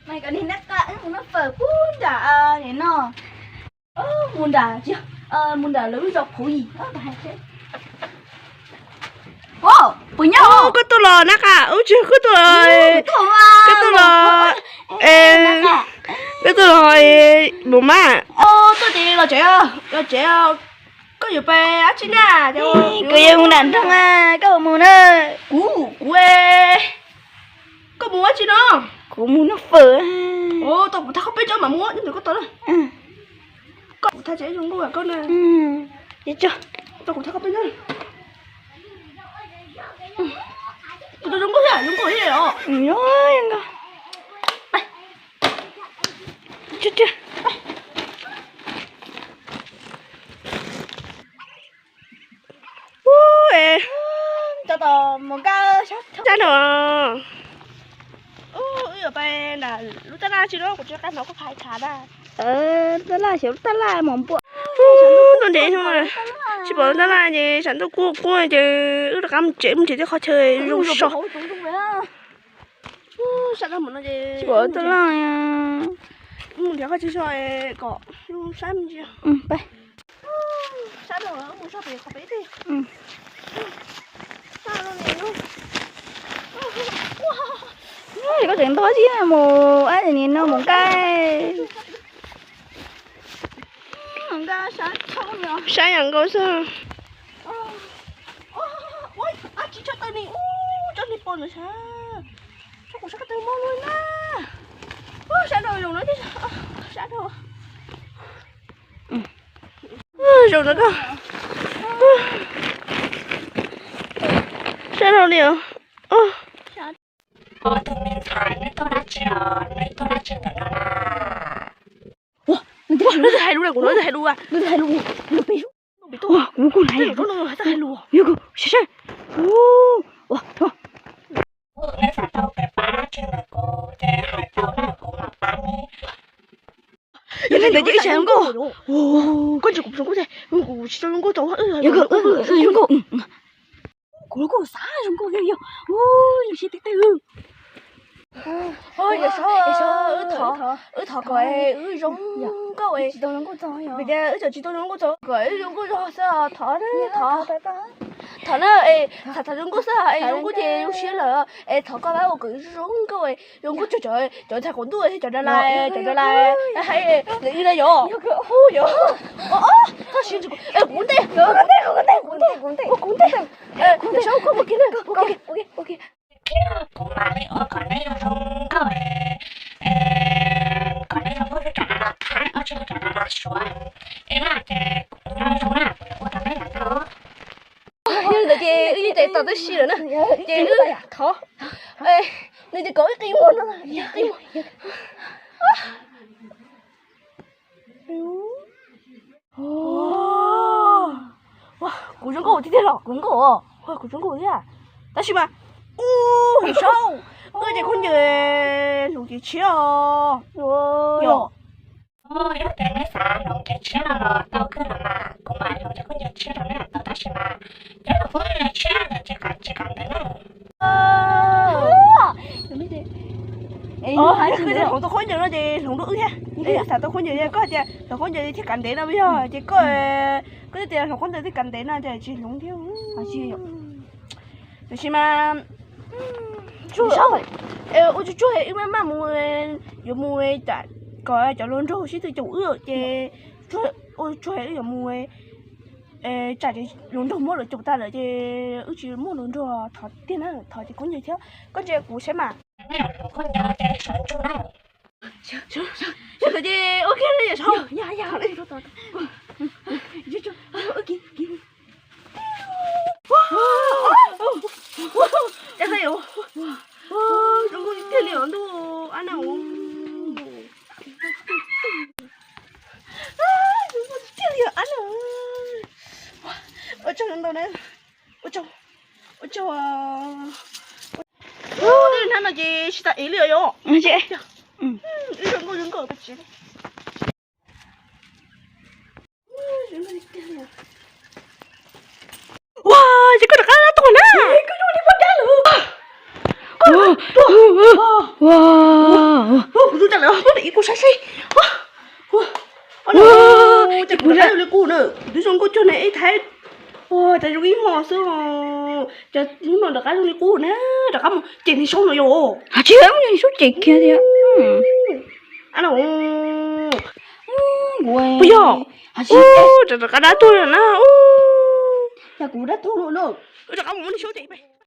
Mas kom niag nab qa wb mus noj fawm pub nram no. Mus nram, mus nram lawv lub zos Phuv Yim. Puas nyob? Koj tuaj los nab qa, ub tsis koj tuaj los, koj tuaj los, koj tuaj los mus mas. Tuaj ces los tsev, los tsev. Koj yuav pais dab tsi na? Kuv yuav mus nram nroog, koj puas mus na? Kuv, kuv, koj mus dab tsi no? Kuv mus noj fawm. Tau kuv thab koj peb tsob mam mus, koj tau na. Koj kuv thab tsev zoo nkauj koj na. Tau kuv thab koj peb tsob. Kuv tau zoo nkauj thiab, zoo nkauj thiab os. Ub, sab no. Wb yuav pais nram lub tab laj tsi no, kuv tsis qab hnov koj hais tham na. Tab laj xyov lub tab laj mos npua. Tuaj ntev xyoo na, tsis pom lub tab laj ces tsam ntuj kuj kuj ces wb rov qab mus tsev, mus nrhiav tej qhov chaw zoo so. Sab no ces tsis pom lub tab laj. Mus nrhiav qhov chaw so kom zoo sab me ntsis. Sab no mus so pem qhov pem tej. Koj tseem nto tib mus ab nim no mus nqaij. Sab yam nkaus xwb. Tsis tshua tawm ni, ub, tsob ni pos ntawd sab. Tsob kuv sab ko taw mo lub na. Sab no zoo na, sab no. Zoo na koj. Sab no li os. Tus me ntxhais, neb tuaj dab tsi os? Neb tuaj dab tsi ntawm no na? Neb twb hais lus, kuv twb hais lus, kuv twb hais lus. Kuv kuj hais, yog kuv saib saib. Neb xav tau pab dab tsi ntawm kuv ces hais tau na, kuv mam pab neb. Yog li ntawd ces wb tsis zoo nkauj. Koj ntsia kuv zoo nkauj tiag, kuv tsis tau zoo nkauj tau. Yog zoo nkauj, kuv zoo nkauj xav zoo nkauj yog yog, zoo siab tiag tiag. Wb thov kom wb zoo nkauj, vim tias wb tseem tsis tau zoo nkauj tau, kom wb zoo nkauj zog xwb, thov, thov, thov na, es xav thov zoo nkauj xwb es zoo nkauj ces zoo siab lawm, es thov koj pab ua kom wb zoo nkauj, zoo nkauj cuag cov ntxhais qaum ntuj thiab cov da lais, cov da lais hais ntawm wb na yom. Hu yom. Txhob siab ntsis kuv, kuv ntej, kuv ntej, kuv ntej, kuv ntej, kuv ntej. Kuv mam li ua kom neb zoo zoo nkauj, kom neb zoo nkauj rau cov da lais Thaib, ob tsi rau cov da lais Suav. Es na ces kuv zoo na, kuv ua rau neb lawm na. Yog li ntawd ces wb yeej tes tau tab si lawm na, ces wb thov, nws ces kom wb qi muag no, qi muag. Kuv zoo nkauj tiag tiag los? Kuv zoo nkauj, kuv zoo nkauj thiab. Tab sis mas, ub, saub, wb ces khaub ncaws hloov cev tshiab os. Yog tias neb xav hloov cev tshiab no los tau kawg los mas, kuv mam hloov cov khaub ncaws tshiab rau neb tau, tab sis mas cov hloov khaub ncaws tshiab ntawd tsis kam, tsis kam ntev na. Hloov tau khaub ncaws no ces hloov dua wb thiab. Xav tau khaub ncaws, koj hais tias hloov khaub ncaws thiaj kam ntev no, yog ces koj, koj tias hloov khaub ncaws thiaj kam ntev no ces tsis hloov thiab. Tiam sis mas ua tsuag tsuag wb maj maj mus, yuav mus kom cov hluas nraug sib tw caum wb ces ua tsuag wb yuav mus tsam ces hluas nraug muab lawv caum tag lawm ces wb tsis muaj hluas nraug thov tiag na, thov ces khaub ncaws thiab. Koj ntsia kuv saib mas. Ces ua kiag li yam saub. Zoo nkauj tiag li os ntuj, ab na. Zoo nkauj tiag li os ab na. Ua tsaug ntau na. Ua tsaug, ua tsaug. Hnab no ces tsis tas ev li os yom. Zoo nkauj, zoo nkauj. Ua, ces koj rov qab tuaj na. Ua, Kuv tus tas lawm, ib kuv saib seb. Ces kuv rov qab zoo li qub na, kuv twb zoo nkauj cuag ne ib thaiv. Cas zoo ib hmo xwb. Cas hnub no rov qab zoo li qub na, rov qab mus cem niag saub no yom. Tsis, mus cem saub cem kiag tiag. Puas yog? Rov, rov qab dab tuag na. Cas kuv dab tuag no, rov qab mus muab niag saub cem.